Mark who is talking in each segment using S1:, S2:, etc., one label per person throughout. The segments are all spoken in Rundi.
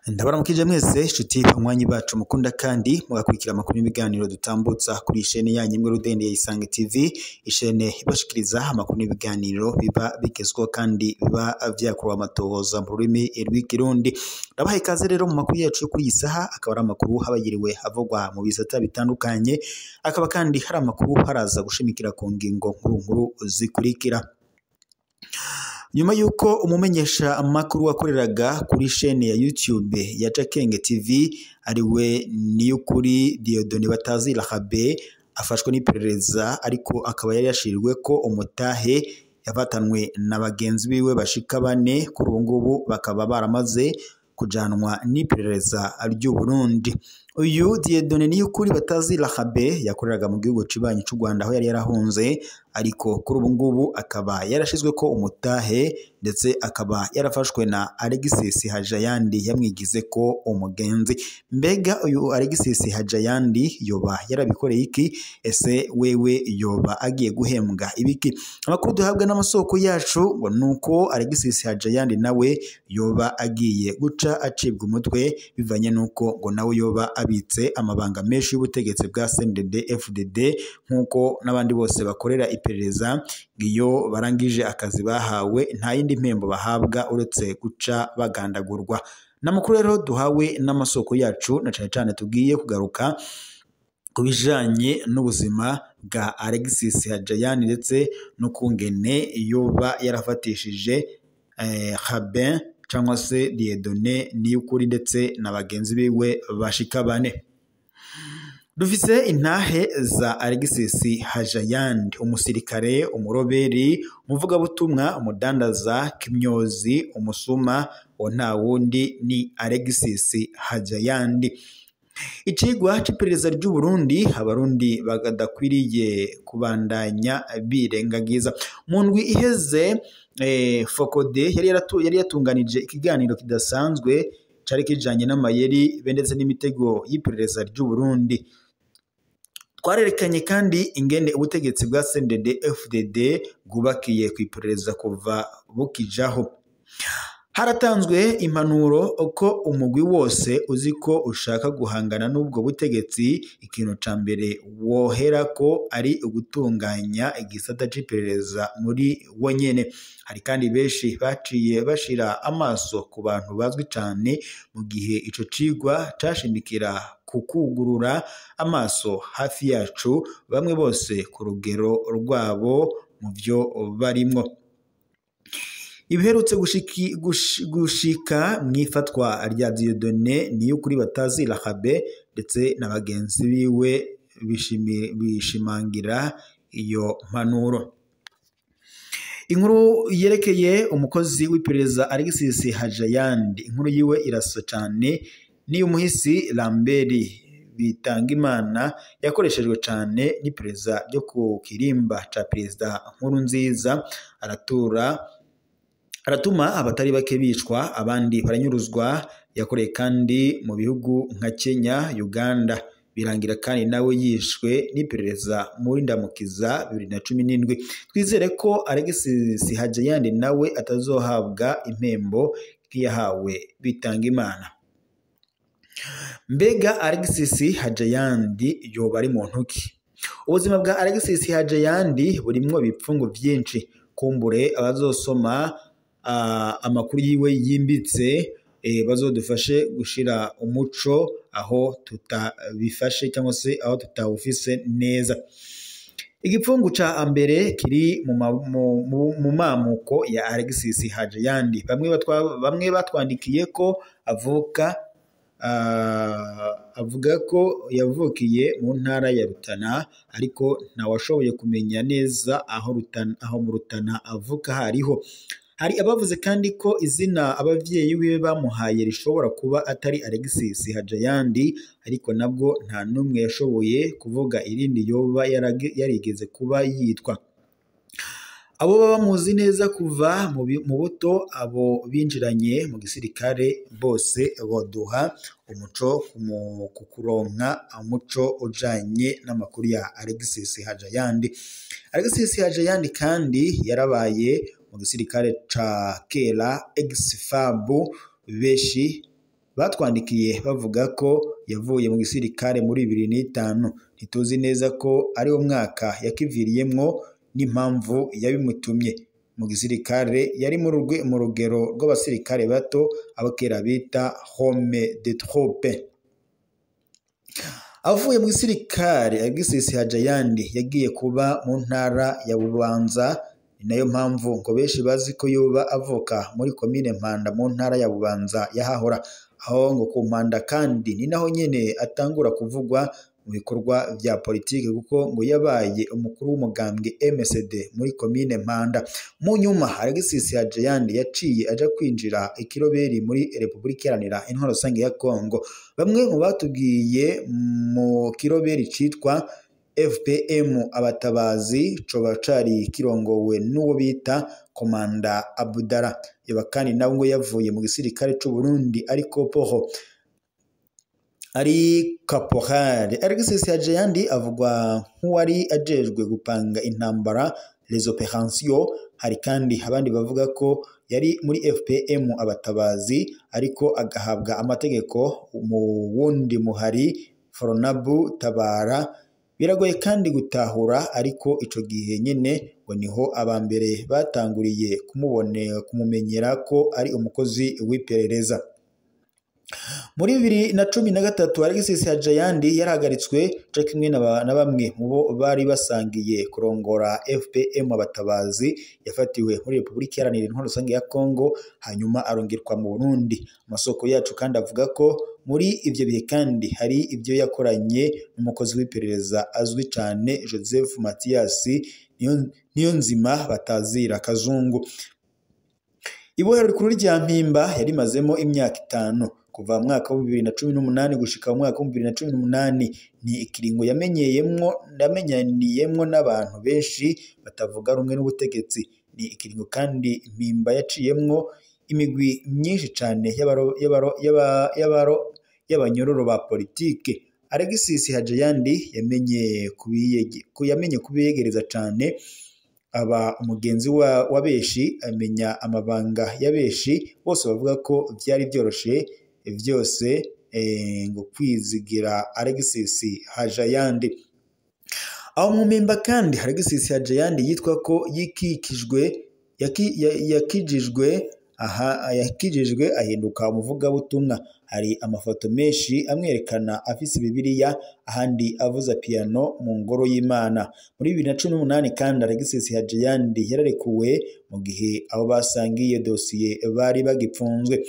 S1: Ndabaramukije mwese inshuti banywanyi bacu mukunda kandi mugakurikira amakuru n'ibiganiro dutambutsa kuri ishene yanyu imwe rudende ya Isange TV, ishene ibashikiriza amakuru n'ibiganiro biba bigezweho kandi biba vyakorewe amatohoza mu rurimi rw'ikirundi. Ndabahaye ikaze rero mu makuru yacu yo kuri iyi saha, akaba ari amakuru habagiriwe avugwa mu bisata bitandukanye, akaba kandi hari amakuru haraza gushimikira ku ngingo nkuru nkuru zikurikira. Nyuma yuko umumenyesha amakuru wakoreraga kuri shene ya YouTube ya Cakenge TV ariwe Niyukuri Dieudonné Batazira Habe afashwe n'iperereza, ariko akaba yari yashirijwe ko umutahe yafatanwe na bagenzi biwe bashika bane, kuri ubu ngubu bakaba baramaze kujanwa n'iperereza ry'u Burundi. Uyu Dieudonné Niyukuri Batazira Habe yakoreraga mu gihugu cibanyi c'u Rwanda aho yari yarahunze, ariko kuri ubu ngubu akaba yarashizwe ko umutahe ndetse akaba yarafashwe na Alexis Hajayandi yamwigize ko umugenzi. Mbega uyu Alexis Hajayandi yoba yarabikoreye iki? Ese wewe yoba agiye guhembwa ibiki? Amakuru duhabwa n'amasoko yacu ngo nuko Alexis Hajayandi nawe yoba agiye guca acibwa umutwe bivanye nuko ngo nawe yoba abitse amabanga menshi y'ubutegetsi bwa CNDD FDD, nkuko n'abandi bose bakorera iperereza iyo barangije akazi bahawe nta yindi mpembo bahabwa uretse guca bagandagurwa. N'amakuru rero duhawe n'amasoko yacu na cane cane tugiye kugaruka ku bijanye n'ubuzima bwa Alexis Hajayandi ndetse n'ukungene yoba yarafatishije Rabin cyangwa se Dieudonné Niyukuri ndetse na bagenzi biwe bashika bane. Dufise intahe za Alexis Hajayandi, umusirikare, umuroberi, umuvugabutumwa, umudandaza, kimyozi, umusuma, uwo nta wundi ni Alexis Hajayandi. Icigwa c'iperereza ry'u Burundi abarundi bagadakwiriye kubandanya birengagiza. Mu ndwi iheze Fokode yari yatunganije ikiganiro kidasanzwe cari kijanye n'amayeri be ndetse n'imitego y'iperereza ry'u Burundi. Twarerekanye kandi ingene ubutegetsi bwa CNDD FDD bwubakiye ku iperereza kuva bukijaho. Haratanzwe impanuro ko umugwi wose uzi ko ushaka guhangana n'ubwo butegetsi, ikintu ca mbere wohera ko ari ugutunganya igisata c'iperereza muri wo nyene. Hari kandi benshi baciye bashira amaso ku bantu bazwi cane mu gihe ico cigwa cashimikira ku kugurura amaso hafi yacu bamwe bose ku rugero rwabo mu vyo barimwo. Ibiherutse gushika mw'ifatwa rya Dieudonné Niyukuri Batazira Habe ndetse na bagenzi biwe bishimangira iyo mpanuro. Inkuru yerekeye umukozi w'iperereza Alexis Hajayandi, inkuru yiwe irasa cane n'iy'umuhisi Lambert Bitangimana yakoreshejwe cane n'iperereza ryo ku kirimba ca Perezida Nkurunziza, aratuma abatari bake bicwa abandi baranyuruzwa. Yakoreye kandi mu bihugu nka Kenya, Uganda, birangira kandi nawe yishwe n'iperereza muri Ndamukiza 2017. Twizere ko Alexis Hajayandi nawe atazohabwa impembo nk'iyahawe Bitangimana. Mbega Alexis Hajayandi yoba ari muntu ki? Ubuzima bwa Alexis Hajayandi burimwo ibipfungu vyinshi, kumbure abazosoma amakuru yiwe yimbitse bazodufashe gushira umuco aho tutabifashe cyangwa se aho tutawufise neza. Igipfungu ca mbere kiri mu mamuko ya Alexis Hajayandi. Bamwe batwandikiye ko avuka avuga ko yavukiye mu ntara ya Rutana, ariko ntawashoboye kumenya neza aho mu Rutana avuka hariho. Hari abavuze kandi ko izina abavyeyi biwe bamuhaye rishobora kuba atari Alexis Hajayandi, ariko nabwo nta numwe yashoboye kuvuga irindi yoba yarigeze kuba yitwa. Abo baba bamuzi neza kuva mu buto, abo binjiranye mu gisirikare bose boduha umuco ku kuronka umuco ujanye n'amakuru ya Alexis Hajayandi. Alexis Hajayandi kandi yarabaye mu gisirikare ca kera ex-FAB. Benshi batwandikiye bavuga ko yavuye mu gisirikare muri 2005. Ntituzi neza ko ari wo mwaka yakiviriyemwo n'impamvu yabimutumye. Mu gisirikare yari mu rugero rw'abasirikare bato, abo kera bita homme de troupe. Avuye mu gisirikare, Alexis Hajayandi yagiye kuba mu ntara ya Bubanza. Ni nayo mpamvu ngo benshi bazi ko yoba avuka muri komine Mpanda mu ntara ya Bubanza yahahora. Aho ngo ku Mpanda kandi ni naho nyene atangura kuvugwa mu bikorwa vya politike, kuko ngo yabaye umukuru w'umugambwe MSD muri komine Mpanda. Mu nyuma Alexis Hajayandi yaciye aja kwinjira ikiroberi muri Repubulika Iharanira Intwaro Rusange ya Kongo. Bamwe mu batubwiye mu kiroberi citwa FPM Abatabazi coba cari kirongowe n'uwo bita Komanda Abdara. Yoba kandi nawe ngo yavuye mu gisirikare c'u Burundi ariko poho ari caporal. Alexis Hajayandi avugwa nk'uwari ajejwe gupanga intambara, les opérations. Hari kandi abandi bavuga ko yari muri FPM Abatabazi ariko agahabwa amategeko mu wundi muhari Fronabu Tabara. Biragoye kandi gutahura, ariko ico gihe nyene ngo niho abambere batanguriye kumumenyera ko ari umukozi w'iperereza. Muri 2013 Alexis Hajayandi yarahagaritswe co kimwe na bamwe mu bo bari basangiye kurongora FPM Abatabazi. Yafatiwe muri Repubulika Iharanira Intwaro Rusange ya Kongo, hanyuma arungikwa mu Burundi. Amasoko yacu kandi avuga ko muri ivyo bihe kandi hari ibyo yakoranye n'umukozi w'iperereza azwi cane Joseph Mathias Niyonzima batazira Kazungu. Ibohero rikuru rya Mpimba yarimazemo imyaka 5, kuva mu mwaka wa 2018 gushika mu mwaka wa 2018. Ni ikiringo yamenyaniyemwo n'abantu benshi batavuga rumwe n'ubutegetsi. Ni ikiringo kandi Mpimba yaciyemwo imigwi myinshi cane y'abanyororo ba politike. Alexis Hajayandi yamenye kubiyegereza cane, aba umugenzi wa benshi, amenya amabanga ya benshi. Bose bavuga ko vyari vyoroshe vyose ngo kwizigira Alexis Hajayandi. Aho mu Mpimba kandi Alexis Hajayandi yitwa ko yakijijwe ahinduka umuvugabutumwa. Hari amafoto menshi amwerekana afise Bibiliya, ahandi avuza piano mu ngoro y'Imana. Muri 2018 kandi Alexis Hajayandi yararekuwe mu gihe abo basangiye dosiye bari bagipfunzwe.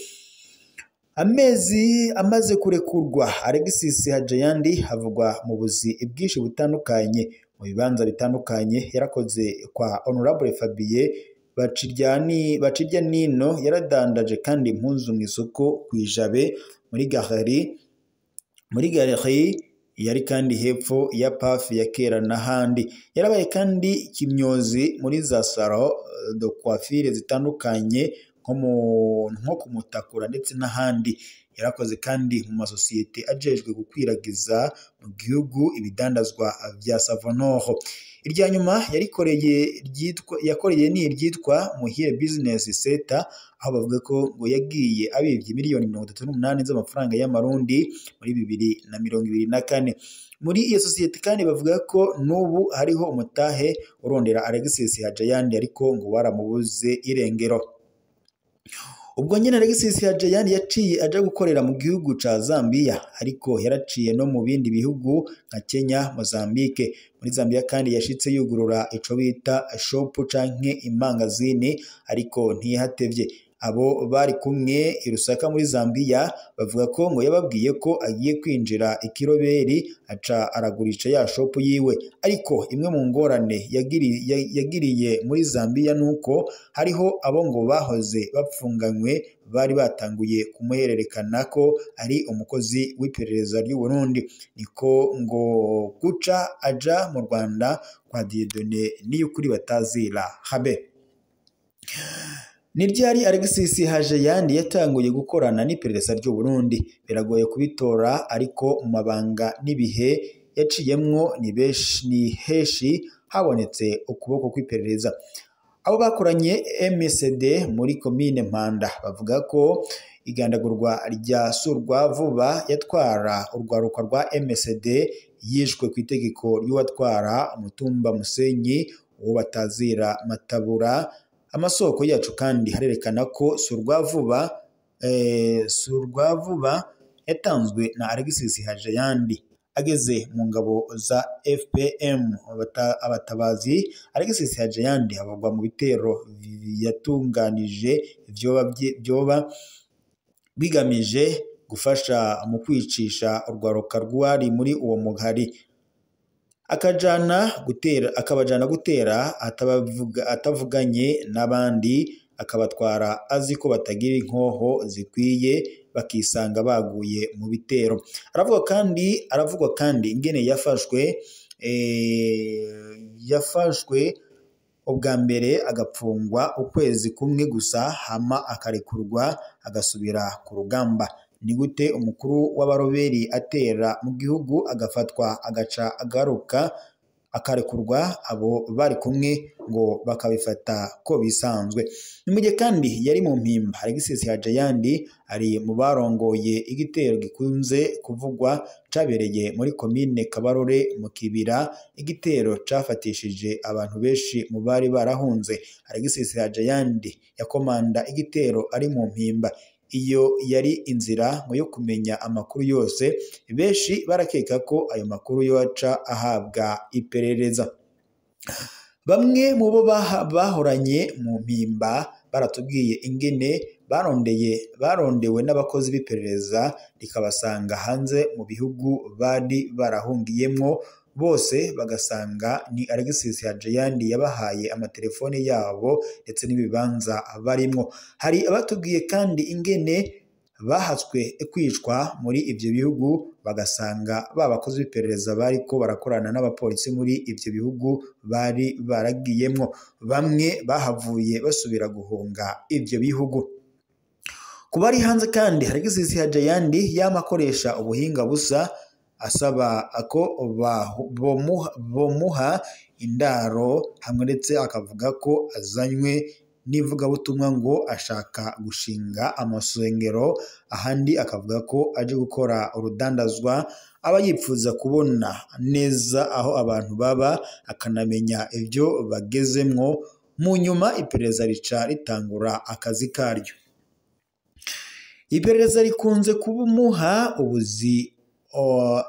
S1: Amezi amaze kurekurwa, Alexis Hajayandi avugwa mu buzi bwinshi butandukanye mu bibanza bitandukanye. Yarakoze kwa Honorable Fabien Bacirya Nino, yaradandaje kandi impuzu mu isoko kw'Ijabe muri galerie yari kandi hepfo ya Paf ya kera n'ahandi. Yarabaye kandi kimyozi muri za salon de coiffure zitandukanye nko kumutakura ndetse n'ahandi. Yarakoze kandi mu masosiyete ajejwe gukwiragiza mu gihugu ibidandazwa vya Savonor. Irya nyuma yakoreye ni iryitwa Muhire Business Center, aho bavuga ko ngo yagiye abivye miliyoni 38 z'amafaranga y'amarundi muri 2024. Muri iyo sosiyete kandi bavuga ko n'ubu hariho umutahe urondera Alexis Hajayandi, ariko ngo waramubuze irengero. Ubwo nyene Alexis Hajayandi yaciye aja gukorera mu gihugu ca Zambia, ariko yaraciye no mu bindi bihugu nka Kenya, Mozambique. Muri Zambia kandi yashitse yugurura ico bita shop canke imangazini, ariko ntihatevye. Abo bari kumwe i Lusaka muri Zambia bavuga ko ngo yababwiye ko agiye kwinjira ikiroberi, aca aragurisha ya shopu yiwe. Ariko imwe mu ngorane yagiriye muri Zambia nuko hariho abo ngo bahoze bapfunganywe bari batanguye kumuhererekana ko ari umukozi w'iperereza ry'u Burundi. Niko ngo guca aja mu Rwanda kwa Dieudonné Niyukuri batazira habe. Ni ryari Alexis Hajayandi yatanguye gukorana n'iperereza ry'u Burundi? Biragoye kubitora, ariko mu mabanga n'ibihe yaciyemwo ni heshi habonetse ukuboko kw'iperereza. Abo bakoranye MSD muri komine Mpanda bavuga ko igandagurwa rya Surwavuba yatwara urwaruka rwa MSD yishwe ku itegeko ry'uwatwara umutumba Musenyi uwo batazira Matabura. Amasoko yacu kandi harerekana ko Surwavuba yatanzwe na Alexis Hajayandi ageze mu ngabo za FPM abatabazi. Alexis Hajayandi avugwa mu bitero yatunganije vyoba bigamije gufasha mu kwicisha urwaruka rwari muri uwo muhari, akabajana gutera atavuganye n'abandi, akabatwara azi ko batagira inkoho zikwiye, bakisanga baguye mu bitero. Aravugwa kandi ingene yafashwe ubwa mbere agapfungwa ukwezi kumwe gusa, hama akarekurwa agasubira ku rugamba. Ni gute umukuru w'abaroberi atera mu gihugu agafatwa agaca agaruka akarekurwa, abo bari kumwe ngo bakabifata ko bisanzwe? Ni mu gihe kandi yari mu Mpimba. Alexis Hajayandi ari mu barongoye igitero gikunze kuvugwa cabereye muri komine Kabarore mu Kibira, igitero cafatishije abantu benshi mu bari barahunze. Alexis Hajayandi yakomanda igitero ari mu Mpimba. Iyo yari inzira ngo yo kumenya amakuru yose, benshi barakeka ko ayo makuru yoca ahabwa iperereza. Bamwe mu bo bahoranye mu Mpimba baratubwiye ingene barondewe n'abakozi b'iperereza rikabasanga hanze mu bihugu bari barahungiyemwo, bose bagasanga ni Alexis Hajayandi yabahaye amatelefone yabo ndetse n'ibibanza barimwo. Hari abatubwiye kandi ingene bahatswe kwicwa muri ivyo bihugu, bagasanga babakozi b'iperereza bariko barakorana n'abapolisi muri ivyo bihugu bari baragiyemwo. Bamwe bahavuye basubira guhunga ivyo bihugu. Ku bari hanze kandi Alexis Hajayandi yama akoresha ubuhinga busa, asaba ko bomuha indaro hamwe, ndetse akavuga ko azanywe n'ivugabutumwa ngo ashaka gushinga amasengero, ahandi akavuga ko aje gukora urudandazwa. Aba yipfuza kubona neza aho abantu baba, akanamenya ibyo bagezemwo. Mu nyuma iperereza rica ritangura akazi karyo. Iperereza rikunze kumuha ubuzi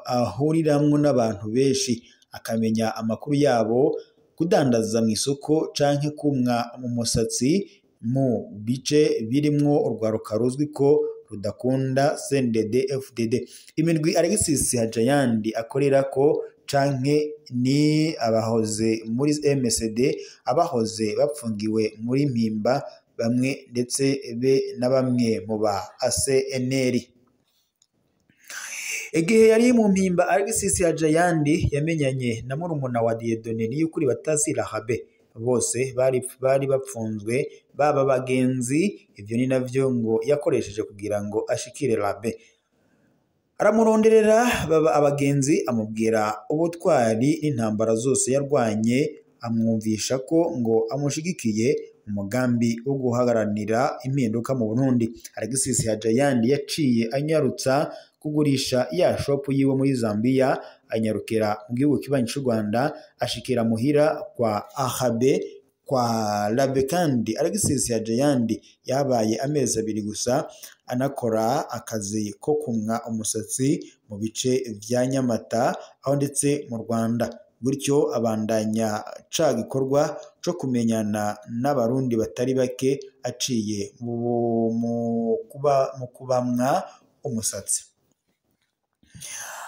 S1: ahuriramwo n'abantu benshi, akamenya amakuru yabo, kudandaza mu isoko canke kumwa mu musatsi mu bice birimwo urwaruka ruzwi ko rudakunda CNDD FDD. Imirwi Alexis Hajayandi akorera ko canke ni abahoze muri MSD, abahoze bapfungiwe muri Mpimba bamwe ndetse be na bamwe mu ba ACNR. Igihe yari mu Mpimba, Alexis Hajayandi yamenyanye na murumuna wa Dieudonné Niyukuri batazira habe. Bose bari bapfunzwe baba bagenzi. Ivyo ni navyo ngo yakoresheje kugira ngo ashikire Rabe. Aramuronderera baba abagenzi, amubwira ubutwari n'intambara zose yarwanye, amwumvisha ko ngo amushigikiye umugambi wo guharanira impinduka mu Burundi. Alexis Hajayandi yaciye anyarutsa kugurisha ya shopu yiwe muri Zambia, anyarukira mu gihugu kibanyi c'u Rwanda, ashikira muhira kwa Ahabe kwa Rabe. Kandi Alexis Hajayandi yabaye amezi abiri gusa anakora akazi ko kumwa umusatsi mu bice vya Nyamata aho ndetse mu Rwanda. Gutyo abandanya ca gikorwa co kumenyana n'abarundi batari bake aciye mu kubamwa umusatsi.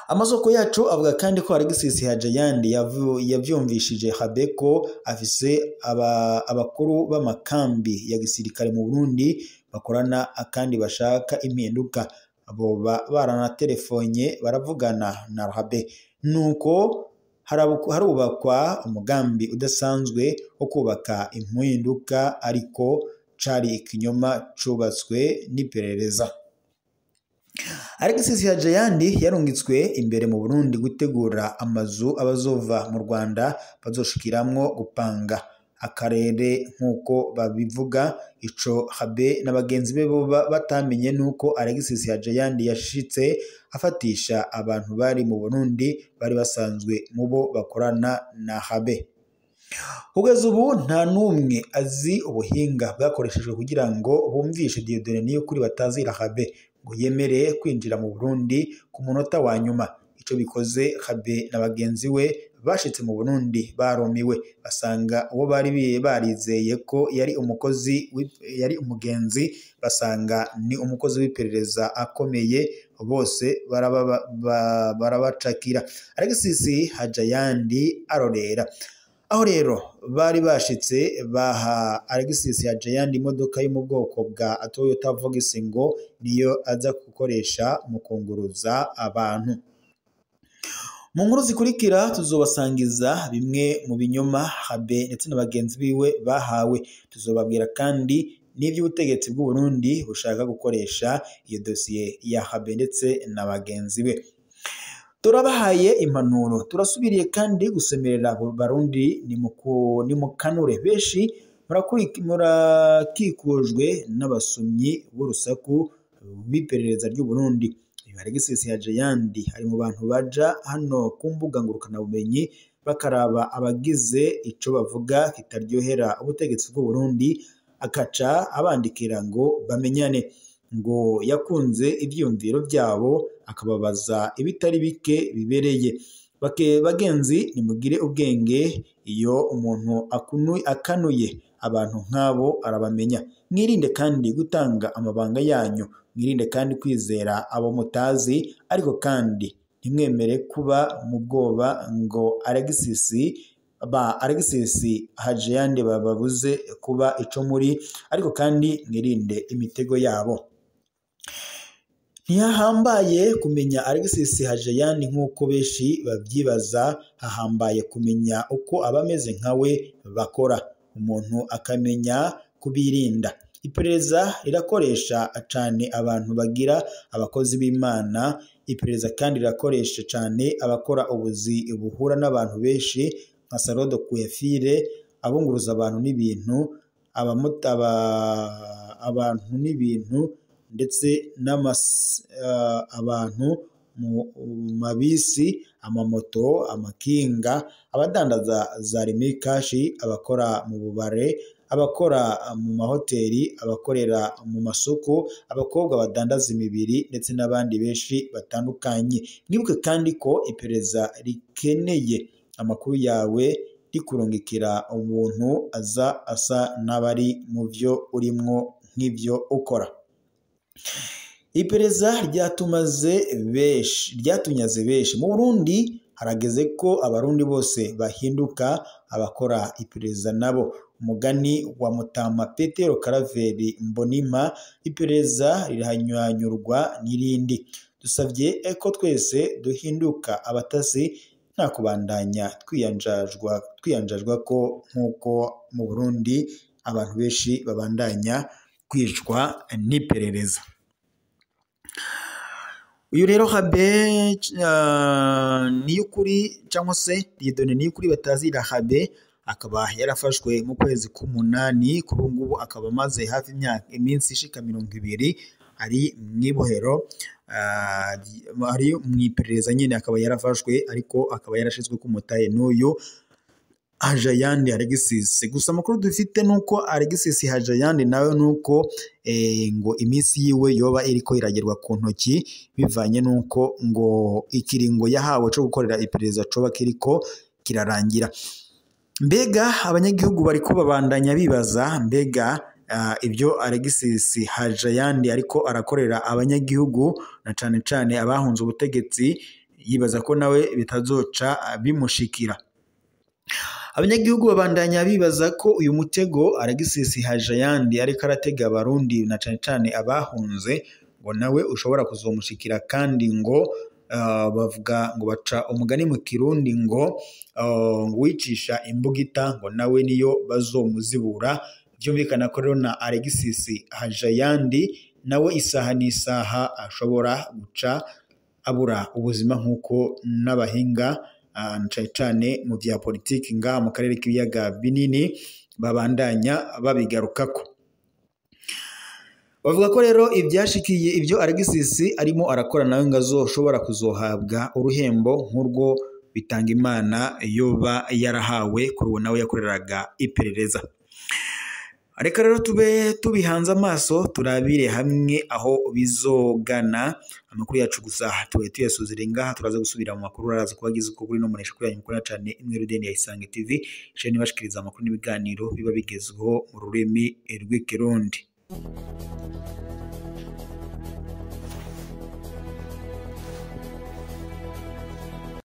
S1: Amasoko yacu avuga kandi ko Alexis Hajayandi yavyumvishije Habe ko afise abakuru b'amakambi ya gisirikare mu Burundi bakorana kandi bashaka impinduka. Boba baranatelefonye baravugana na Habe, nuko harubakwa umugambi udasanzwe wo kubaka impinduka, ariko cari ikinyoma cubatswe n'iperereza. Alexis Hajayandi yarungitswe imbere mu Burundi gutegura amazu abazova mu Rwanda bazoshikiramwo gupanga akarere nk'uko babivuga. Ico Habe na bagenzi be boba batamenye nuko Alexis Hajayandi yashitse afatisha abantu bari mu Burundi bari basanzwe mubo bakorana na Habe. Kugeza ubu nta n'umwe azi ubuhinga bwakoreshejwe kugira ngo bumvishe Dieudonné Niyukuri batazira Habe ngo yemere kwinjira mu Burundi ku munota wa nyuma. Ico bikoze, Habe na bagenzi we bashitse mu Burundi barumiwe, basanga uwo bari barizeye ko yari umukozi yari umugenzi, basanga ni umukozi w'iperereza akomeye, bose barabacakira. Alexis Hajayandi arorera. Aho rero bari bashitse baha Alexis Hajayandi imodoka yo mu bwoko bwa Toyota Vox ngo niyo aza gukoresha mu kunguruza abantu. Mu nkuru zikurikira tuzobasangiza bimwe mu binyoma Habe ndetse na bagenzi biwe bahawe. Tuzobabwira kandi n'ivy'ubutegetsi bw'u Burundi bushaka gukoresha iyo dosiye ya Habe ndetse na bagenzi be. Turabahaye impanuro, turasubiriye kandi gusemerera Barundi nimukanure. Benshi murakikujwe n'abasumyi b'urusaku b'iperereza ry'u Burundi. Alexis Hajayandi ari mu bantu baja hano ku mbuga ngurukanabumenyi bakaraba abagize ico bavuga kitaryohera ubutegetsi bw'u Burundi, akaca abandikira ngo bamenyane, ngo yakunze ivyiyumviro vyabo akababaza ibitari bike bibereye. Bagenzi nimugire ubwenge, iyo umuntu akanuye abantu nk'abo arabamenya. Mwirinde kandi gutanga amabanga yanyu, mwirinde kandi kwizera abo mutazi, ariko kandi ntimwemere kuba mu bwoba ngo Alexis Hajayandi bababuze kuba ico muri, ariko kandi mwirinde imitego yabo. Ntihahambaye kumenya Alexis Hajayandi nk'uko benshi babyibaza, hahambaye kumenya uko abameze nkawe bakora, umuntu akamenya kubirinda. Iperereza rirakoresha cane abantu bagira abakozi b'Imana. Iperereza kandi rirakoresha cane abakora ubuzi buhura n'abantu benshi nka salon de coiffure, abunguruza abantu n'ibintu, abantu n'ibintu ndetse abantu mu mabisi, amamoto, amakinga, abadandaza za rimikashi, abakora mu bubare, abakora mu mahoteli, abakorera mu masoko, abakobwa badandaza imibiri ndetse n'abandi benshi batandukanye. Mwibuke kandi ko iperereza rikeneye amakuru yawe, rikurungikira umuntu aza asa n'abari mu vyo urimwo nk'ivyo ukora. Iperereza ryatunyaze benshi mu Burundi. Harageze ko abarundi bose bahinduka abakora iperereza nabo. Umugani wa Mutama Petero Karaveri Mbonima, iperereza rirahanyurwa n'irindi. Dusavye ko twese duhinduka abatasi, nta kubandanya twiyanjajwa ko nk'uko mu Burundi abantu benshi babandanya kwicwa n'iperereza. Uyu rero Habe Niyukuri cyangwa se Dieudonné Niyukuri batazira Habe, akaba yarafashwe mu kwezi k'umunani, kuri ubu ngubu akaba amaze hafi iminsi ishika 20 ari mw'ibohero, ari mu iperereza nyine, akaba yarafashwe ariko akaba yarashizwe ku mutahe n'uyu Hajayandi Alexis. Gusa amakuru dufite nuko Alexis Hajayandi nawe nuko ngo iminsi yiwe yoba iriko iragerwa ku ntoki, bivanye nuko ngo ikiringo yahawe co gukorera iperereza coba kiriko kirarangira. Mbega abanyagihugu bariko babandanya bibaza, mbega ibyo Alexis Hajayandi ariko arakorera abanyagihugu na cane cane abahunze ubutegetsi, yibaza ko nawe bitazoca bimushikira. Abanyagihugu babandanya bibaza ko uyu mutego Alexis Hajayandi ariko aratega abarundi na cane cane abahunze ngo nawe ushobora kuzomushikira, kandi ngo bavuga ngo baca umugani mu Kirundi ngo wicisha imbugita ngo nawe niyo bazomuzibura. Byumvikana ko rero na Alexis Hajayandi nawe isaha n'isaha ashobora guca abura ubuzima nk'uko n'abahinga cane cane mu vya politiki ngaha mu karere k'ibiyaga binini babandanya babigarukako. Bavuga ko rero ibyashikiye ibyo Alexis arimo arakora nawe ngo azoshobora kuzohabwa uruhembo nk'urwo Bitangimana yoba yarahawe kuri uwo nawe yakoreraga iperereza. Reka rero tube tubihanze amaso turabire hamwe aho bizogana. Amakuru yacu gusa tube tuyasuzire ngaha, turaza gusubira mu makuru araza kubagiza uko kuri no munesha kuri yanyu mukora cyane imwe rudeni ya Isange TV, sheni bashikiriza amakuru n'ibiganiro biba bigezweho mu rurimi rw'Ikirundi.